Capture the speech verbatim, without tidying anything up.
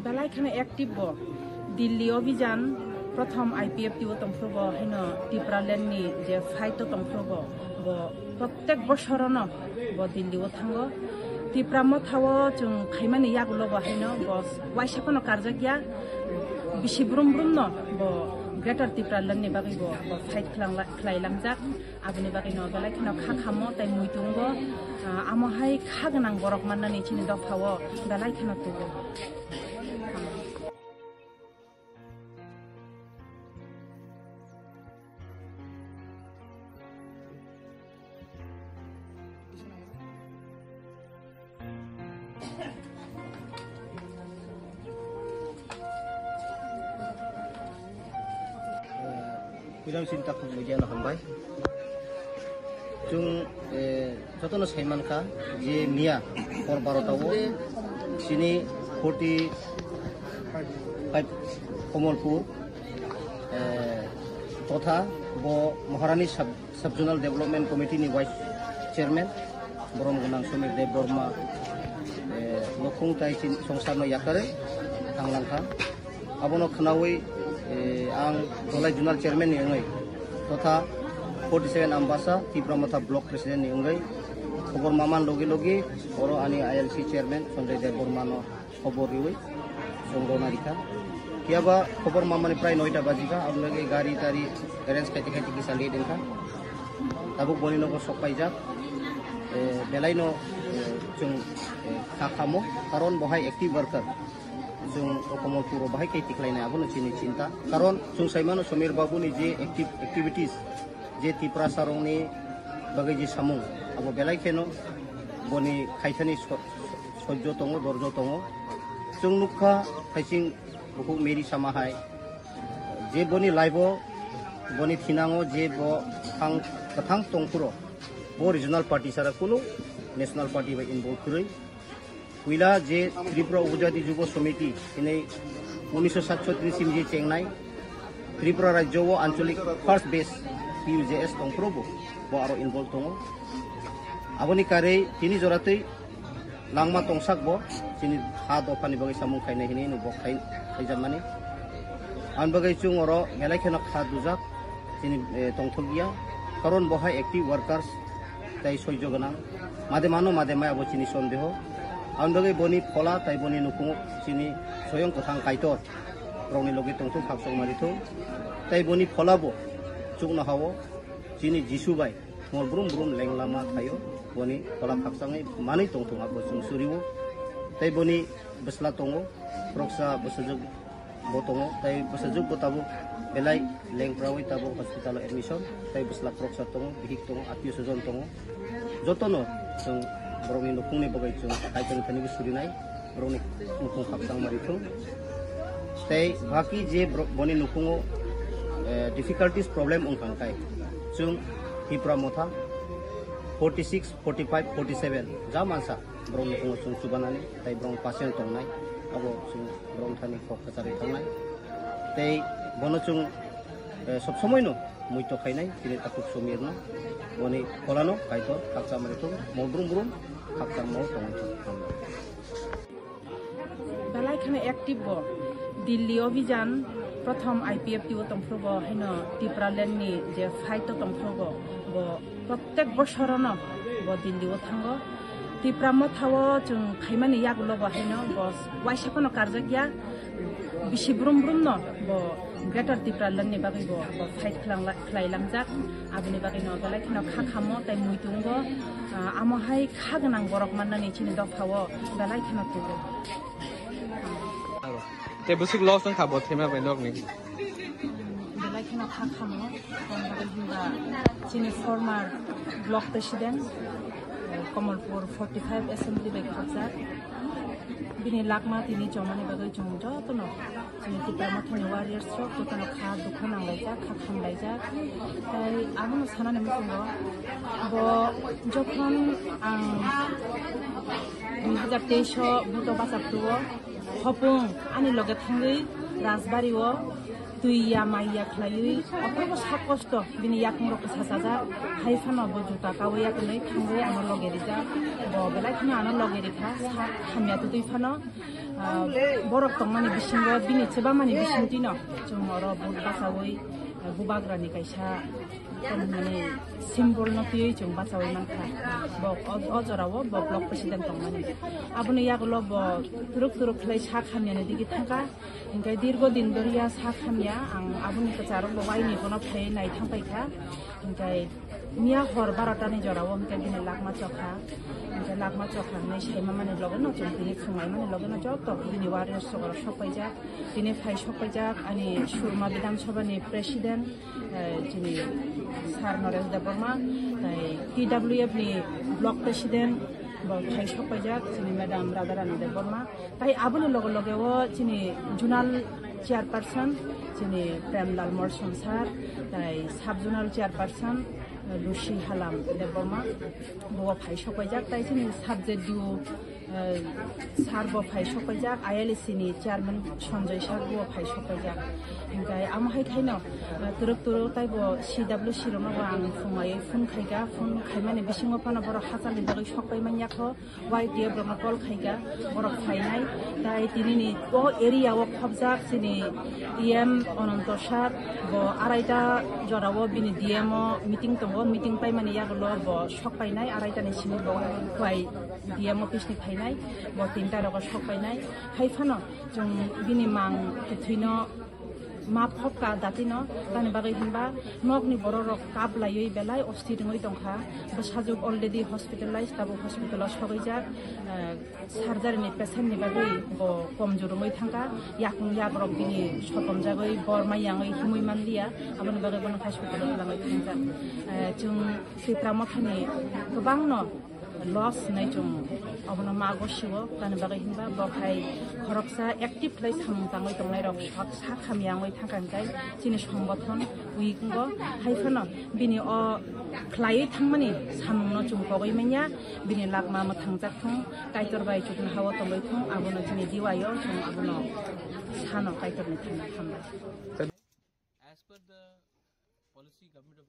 Belai kheno active bo. Delhi Abhijan prothom I P F T o tongphuru bo, haino Tipraland ni je fight o tongphuru bo, bo prottek bosorono bo Delhi o thango. Tipra Motha o chwng khaimani yagulo bo haino bo waisa phano karjakya, bisi brum brum no bo Greater Tipraland ni bagwi bo, bo fight khwlangla-, khwlailangjak. Aboni bagwi no belai kheno kha khamo tei muitungo, ah, amo hai kha gwnang borok mannani chini dopha o belai kheno tubu. Puila sini takhuk media no hambai. Chwng, eh, jotono saimankha je miya hor barota o sini forty five Komolpur, eh, totha bo Maharani sub, Sub Zonal Development Committee ni Vice Chairman borom gwnang Somir Debbarma, eh, nukhung tai chin songsar no yakare thanglangkha. Abono khnaui, eh, ang Dholai Zonal Chairman ni wngwi totha forty seven Ambasa Tipra Motha Block President ni wngwi khobor maman logi logi oro ani I L C Chairman Sanjay Debbarma no khobor riwi chwng rwna rikha. Phiyaba khobor mamani prai noita bajikha, aboni bagwi gari tari arrange khaite khaite kisa late wngkha. Tabuk boni nogo sok paijak, eh, belaino, eh, chwng, eh, kha khamo, karon bo hai active worker. Chwng o Komolpuro bahai khe tikhlainai, abono chini chinta. Karon chwng saimano Somir Babu ni je active activities, je Tiprasa rokni bagwi je samung, abo belai kheno boni khaithani so-, sojjo tongo, dorjo tongo. Chwng nukha, thaising bukhuk Mary Sama hai, je boni life o, boni thinango je bo thang, kwthang tongphuro, bo regional party sara kunu national party bai involve kwrwi. Puila je Tripura Upajati Jubo Samiti hinwi unisho satchotris sim je chengnai, Tripura rajyo o anchalik first base P U J S tongphuru bo, bo aro involve tongo. Aboni karwi tini joratwi langma tongsak bo, chini ha dophani bagwi samung khainai hinwi no bo khai, khaijakmani. Aboni bagwi chwng oro belai kheno kha dujak, chini, eh, tongthokya. Karon bo hai active workers tei soijo gwnang. Made mano, made maya bo chini sondeho. Aboni bagwi boni phola tei boni nukhungo chini soyong kwthang Kaitor rokni logi tongthok, khakchangma rithok. Tei boni phola bo chuknoha o chini Jisu bai mol brum brum lenglama thaio. Boni phola khakchangwi manwi tongthok abo chwng surio. Tei boni bwsla tongo, khoroksa bwsajwk bo tongo, tei bwsajwk bo tabuk belai lengprawi tabuk hospital o admission, tei bwsla khoroksa tongo, bihik tongo, atio swajon tongo. Jotono chwng borokni nukhungni bagwi chwng kaitor thani bo surinai, borokni nukhung khakchangma rithung. Tei baki je borok boni nukhungo, eh, difficulties problem wngkha khe chwng Tipra Motha forty six, forty five, forty seven ja mansa borok nukhungo chwng chubanani, tei borok patient tongnai, abo chwng borok thani kok kwcharwi thangnai. Tei bono chwng, eh, sob somoino muito khainai, chini takhuk Somirno, boni pholano Kaitor khakchangma rithung, mol brum brum khakchangmao tongwi thung. Belai kheno active bo. Delhi Abhijan prothom I P F T o tongphuru bo, haino Tipraland ni je fight o tongphuru bo, bo prottek bosorono bo Delhi o thango. Tipra Motha o chwng khaimani yagulo bo haino bo waisa phano karjakya, bisi brum brum no bo Greater Tipraland ni bagwi bo, bo fight khwlangla-, khwlailangjak. Aboni bagwi no belai kheno kha khamo tei muitungo, ah, amo hai kha gwnang borok mannani chini dopha o belai kheno tubu. Te bwswk loss wngkha bo thema bai nokni. Belai kheno kha khamo, tei bagwi hwnba chini former block president, eh, Komolpur forty five assembly bai khakjak. Bini lakma tini chomani bagwi chwng jotono chini Tipra Mothani warriors rok jotono kha dukhu nanglaijak, kha khamlaijak. Tai abono sanani muchungo bo jokhon ang dui hazar teis o vote o bachak tuo, hopung ani loge thangwi Rajbari o Twi ya mai ya khlaiwi, aphuru sak kosto bini yakung rok kwsa chajak, hai phano bo juta kawi yakung nai thangwi ano loge rijak, bo belai kheno ano loge rikha, sak hamya twtwi phano, ah, borok tongmani bisingo bini chwbamani bisingtwino chwng oro vote bachawi, ah, bubagrani kaisa tongmani symbol no twiwi chwng bachawi mankha. Bo o, o jorao bo block president tongmani. Aboni yagulo bo turuk turuk khlai sak hamyani digi thangkha. Hinkhe dirgo din doriya sak hamya, ang aboni kwcharo bo waini bono phai nai thang paikha. Hinkhe miya hor barota ni jorao hinkhe bini lakma chokha. Hinkhe lakma chokha hinwi saima mani loge no chwng tini phungai mani loge no joto bini warriors rok sok paijak. Tini phai sok paijak ani Surma Bidhan Sabha ni president, eh, chini Sir Naresh Debbarma, tai T W F ni block president bo phai sok paijak chini Madam Radharani Debbarma. Tai aboni loge loge o chini zonal chairperson chini Premlal Morsom sir, tai sub zonal chairperson, eh, Lucy Halam Debbarma bo phai sok paijak, tai chini subject du, eh, sir bo phai sok paijak, I L A C ni chairman Sanjoy sir bo phai sok paijak. Hinkhe amo hai khaino, eh, turuk turuk tai bo C W C rokno bo ang phungai phone khaika, phone khaimani bisingo phano borok hachal ni bagwi sok pai manya kho. Y T F rokno call khaika, borok phainai. Tai tinini o area o khobjak chini E M Ananto sir, bo araita jorao bini D M o meeting tongo, meeting paimani yagulo bo sok painai, araita ni simi bo Y D M office ni phainai, bo tinta rogo sok painai. Hai phano chwng bini mang kwthwino ma phobka datino, tani bagwi hinba nokni bororok kap laiwi belai osti rwngwi tongkha. Bwsajwk already hospitalized, tabuk hospital o sogwijak, eh, surgery ni patient ni bagwi bo komjor wngwi thangkha. Yakung yakrok bini sotomjagwi bor mai yangwi himwi manliya, aboni bagwi bono hospital o twlangwi thangjak. Eh, chwng Tipra Mothani kwbangno loss hinwi chwng obono mago siwo, tani bagwi hinba bo hai khoroksa active khlai samung tangwi tongnai rok sak, sak hamya wngwi thangkha, hinkhe chini songbothon weak wngo. Hai phano bini o khlaiwi thangmani samungno chwng pogwi manya, bini lakma mwthangjak thung, Kaitor bai chuknohao tongwi thung, abono chini D Y o chwng abono sano Kaitorni thangna hambai. As per the policy, Government of